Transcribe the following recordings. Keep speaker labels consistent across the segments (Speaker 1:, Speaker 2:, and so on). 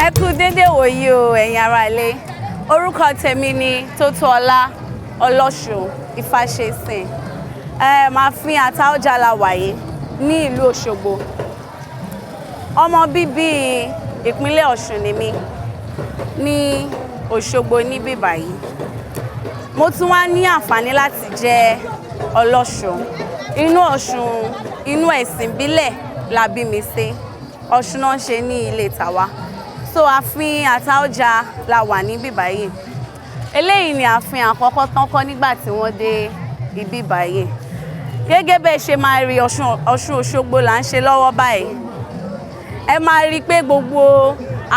Speaker 1: Ẹ kú dédé wòyí o, ẹ̀yin ará ilé. Orúkọ tèmi ni Tótóọlá Ọlọ́ṣun Ifáṣẹ́sìn. Ẹ máa fi Àtaọ́jà la wà yìí ní ìlú Òṣogbo. Ọmọ bíbí ìpínlẹ̀ Ọ̀ṣun ni mí ní Òṣogbo níbí báyìí. Mo tún wá ní àǹfààní láti jẹ́ Ọlọ́ṣun. Inú Ọ̀ṣun, inú ẹ̀sìn ìbílẹ̀ la bí mi sí. Ọ̀ṣun náà ń ṣe ní ilé tàwa. So ààfin Àtaọ́jà la wà níbí báyìí. Eléyìí ni ààfin àkọ́kọ́ tán kọ́ nígbà tí wọ́n dé ibí báyìí. Gẹ́gẹ́ bẹ́ẹ̀ ṣe máa rí, Ọ̀ṣun Òṣogbo là ń ṣe lọ́wọ́ báyìí. Ẹ máa rí i pé gbogbo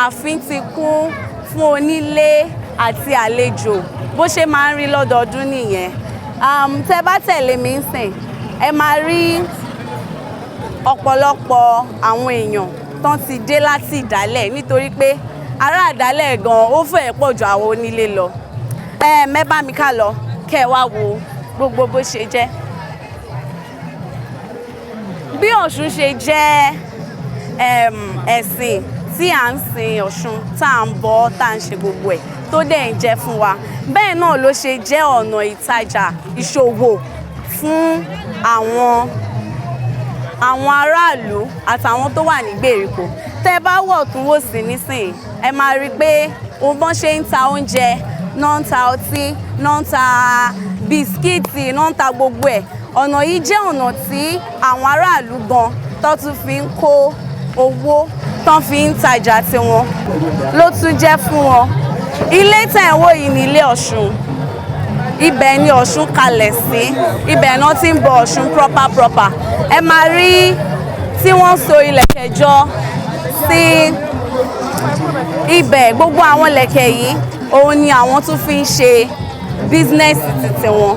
Speaker 1: ààfin ti kún fún onílé àti àlejò, bó ṣe máa ń rí lọ́dọọdún nìyẹn. Tẹ́ bá tẹ̀lé mi ńsìn, ẹ máa rí ọ̀pọ̀lọpọ̀ àwọn èèyàn tán ti dé láti ìdálẹ̀, nítorí pé ará ìdálẹ̀ gan ó fẹ́ẹ̀ pọ̀ ju àwọn onílé lọ. Ẹ mẹ́ bá mi ká lọ kẹ́ ẹ wá wo gbogbo bó ṣe jẹ́. Bí Ọ̀ṣun ṣe jẹ́ ẹ̀sìn tí à ń sin Ọ̀ṣun, tá à ń bọ, tá à ń ṣe gbogbo ẹ̀ tó dẹ̀ ń jẹ́ fún wa, bẹ́ẹ̀ náà ló ṣe jẹ́ ọ̀nà ìtajà ìṣòwò fún àwọn aráàlú àtàwọn tó wà ní gbèríko. Tẹ́ bá wọ̀ tún wò sí nísìnyí, ẹ máa rí i pé ohun bọ́n ṣe ń ta oúnjẹ náà, ń ta ọtí náà, ń ta bisikíìtì náà, ń ta gbogbo ẹ̀. Ọ̀nà yìí jẹ́ ọ̀nà tí àwọn aráàlú gan tó tún fi ń kó owó, tán fi ń tajà tiwọn ló tún jẹ́ fún wọn. Ilé tẹ̀ ń wò yìí ní ilé Ọ̀ṣun. Ibẹ̀ ni Ọ̀ṣun kalẹ̀ sí, ibẹ̀ náà ti ń bọ Ọ̀ṣun proper proper. Ẹ máa rí tí wọ́n so ìlẹ̀kẹ̀ jọ sí ibẹ̀. Gbogbo àwọn ìlẹ̀kẹ̀ yìí, òun ni àwọn tún fi ń ṣe business títí wọn.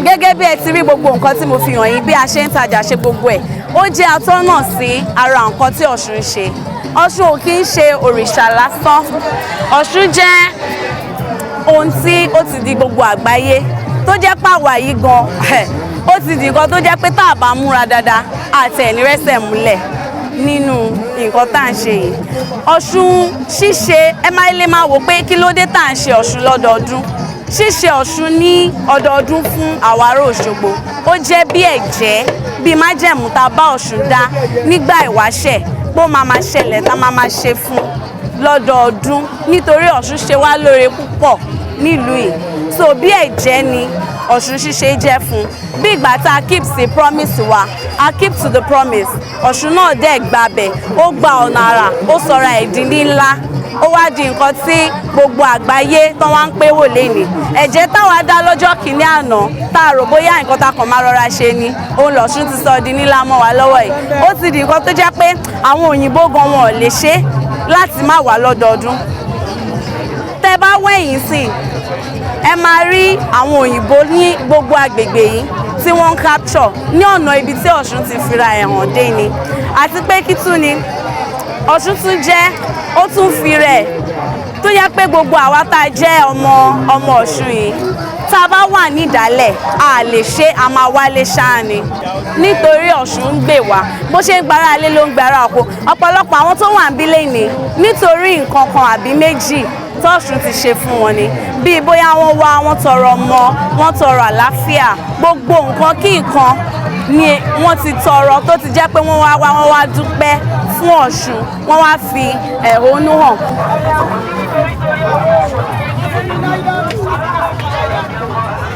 Speaker 1: Gẹ́gẹ́ bí ẹ ti rí gbogbo nǹkan tí mo fi hàn yín, bí a ṣe ń tajà, ṣe gbogbo ẹ̀, ó jẹ́ atọ́nà sí ara nǹkan tí Ọ̀ṣun ń ṣe. Ọ̀ṣun ò kí ń ṣe òrìṣà lásán. Ọ̀ṣun jẹ́ ohun tí ó ti di gbogbo àgbáyé, tó jẹ́ pàwà yìí gan, ó ti di nǹkan tó jẹ́ pé tá a bá múra dáadáa àti ẹ̀ ní rẹ́sẹ̀ múlẹ̀ nínú nǹkan tá à ń ṣe yìí. Ọ̀ṣun ṣíṣe, ẹ máa lè máa wò pé kí ló dé tá à ń ṣe Ọ̀ṣun lọ́dọọdún. Ṣíṣe Ọ̀ṣun ní ọdọọdún fún àwa ará Òṣogbo, ó jẹ́ bí ẹ̀jẹ́, bí májẹ̀mú tá a bá Ọ̀ṣun dá nígbà ìwáṣẹ̀, pé ó máa máa ṣẹlẹ̀, tá a máa máa ṣe fún lọ́dọọdún, nítorí Ọ̀ṣun ṣe wá lóore púpọ̀ nílùú yìí. So bí ẹ̀jẹ́ ni Ọ̀ṣun ṣíṣe jẹ́ fún, bí ìgbà tá a keep sí promise wa, a keep to the promise. Ọ̀ṣun náà dẹ̀ gbabẹ̀, ó gba ọ̀nà àrà, ó sọra ẹ̀ di ní ńlá, ó wá di nǹkan tí gbogbo àgbáyé tán wá ń pé wò lénìí. Ẹ̀jẹ̀ táwa dá lọ́jọ́ kìíní àná, tá a rò bóyá nǹkan tá a kàn máa rọra ṣe ni, òun lọ̀ṣun ti sọ di nílá mọ́ wa lọ́wọ́ yìí. Ó ti di nǹkan tó jẹ́ pé àwọn òyìnbó gan wọn ò lè ṣe láti má wà lọ́dọọdún. Tẹ́ bá wẹ̀yìn sí, ẹ máa rí àwọn òyìnbó ní gbogbo agbègbè yìí tí wọ́n ń capture ní ọ̀nà ibi tí Ọ̀ṣun ti fira ẹ̀ hàn dé ni. Àti pé kí tún ni Ọ̀ṣun tún jẹ́, ó tún fi rẹ̀ tó yẹ pé gbogbo àwa tá a jẹ́ ọmọ ọmọ Ọ̀ṣun yìí, tá a bá wà nídàálẹ̀, a lè ṣe, a máa wálé ṣáá ni, nítorí Ọ̀ṣun ń gbè wá. Bó ṣe ń gbára ilé ló ń gbára oko. Ọ̀pọ̀lọpọ̀ àwọn tó wà ń bí lẹ́ni, nítorí nǹkan kan àbí méjì tọ́ṣun ti ṣe fún wọn ni, bíi bóyá wọ́n wá, wọ́n tọrọ ọmọ, wọ́n tọrọ àlàáfíà, gbogbo nǹkan kí nǹkan ni wọ́n ti tọrọ, tó ti jẹ́ pé wọ́n wá wá, wọ́n wá dúpẹ́ fún Ọ̀ṣun, wọ́n wá fi ẹ̀hónú hàn.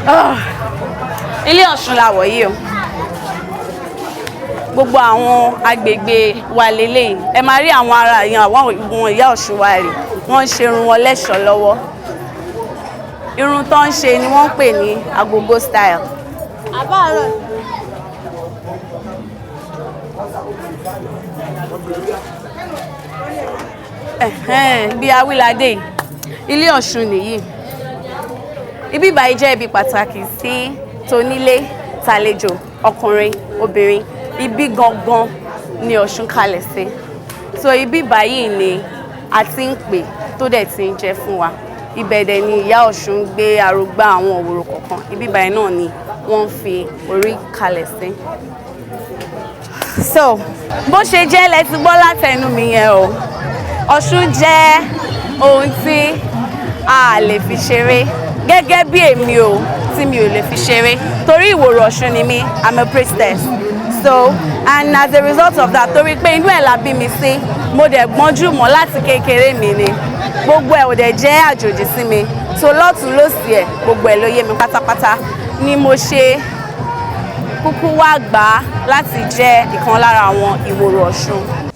Speaker 1: Ah, ilé Ọ̀ṣun la wọ̀ yìí o. Gbogbo àwọn agbègbè wa lélẹ́yìí. Ẹ máa rí àwọn ará yẹn, àwọn ìyá Ọ̀ṣun wa rè, wọ́n ń ṣe irun wọn lẹ́ṣọ̀ọ́ lọ́wọ́. Irun tó ń ṣe ni wọ́n ń pè ní agogo style.
Speaker 2: Àbáàrọ̀.
Speaker 1: Ẹ̀hẹ́n, bí Awíládé yìí, ilé Ọ̀ṣun nìyí. Ibi ìbàyí jẹ́ ibi pàtàkì sí tonílé tàlejò, ọkùnrin, obìnrin. Ibi gangan ni Ọ̀ṣun kalẹ̀ sí. So ibi ìbàyí ni a ti ń pè tó dẹ̀ ti ń jẹ́ fún wa. Ibẹ̀ dẹ̀ ni ìyá Ọ̀ṣun gbé arúgbá àwọn òwúrò kọ̀ọ̀kan. Ibi ìbàyí náà ni wọ́n ń fi orí kalẹ̀ sí. So bó ṣe jẹ́ lẹ ti gbọ́ látẹnu mi yẹn o. Ọ̀ṣun jẹ́ ohun tí a lè fi ṣeré, gẹ́gẹ́ bí èmi o, tí mi ò lè fi ṣeré, torí ìwòrò Ọ̀ṣun ni mí. I'm a priestess. So, and as a result of that, torí pé inú ẹ̀ la bí mi sí, mo dẹ̀ gbọ́njú mọ́ láti kékeré mi ni, gbogbo ẹ̀ ò dẹ̀ jẹ́ àjòjì sí mi. So lọ́tún lósì ẹ̀, gbogbo ẹ̀ ló yé mi pátápátá, ni mo ṣe kúkú wá gbà á láti jẹ́ ìkan lára àwọn ìwòrò Ọ̀ṣun.